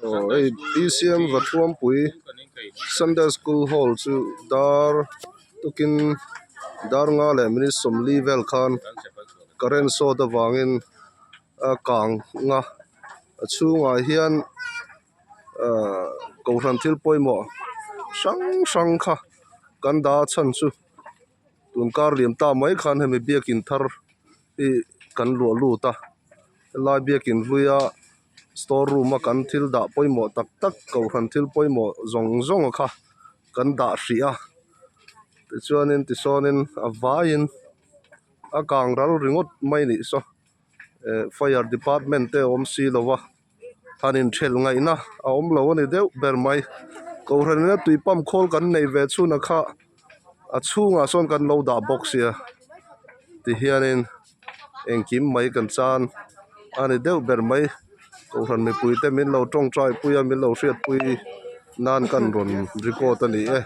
Aw hei BCM Vathuampui Sunday School Hall chu dar tukin dar nga leh minute sawmli vel khan current short avangin a kang a a chhungah hian ahh kohhran thil pawimawh hrang hrang kha kan dah a chhan chu tun kar liam ta mai khan hemi biakin thar hi kan luah lut a helai biakin hluia store room a kan thil dah pawimawh tak tak kohhran thil pawimawh zawng zawng kha kan dah hrih a tichuanin tisawn a vaiin a kang ral ringawt mai a nih saw eh fire department te a awm si lo a han inthelh ngaihna a awm lo a ni deuh ber mai kohhran ina tui pump khawl kan neih ve chhunah kha a chhungah sawn kan lo dah bawk sia tihianin engkim mai kan chan a ni deuh ber mai kohhran mipui te min lo tawngtai pui a min lo hriatpui nan kan rawn record a ni e.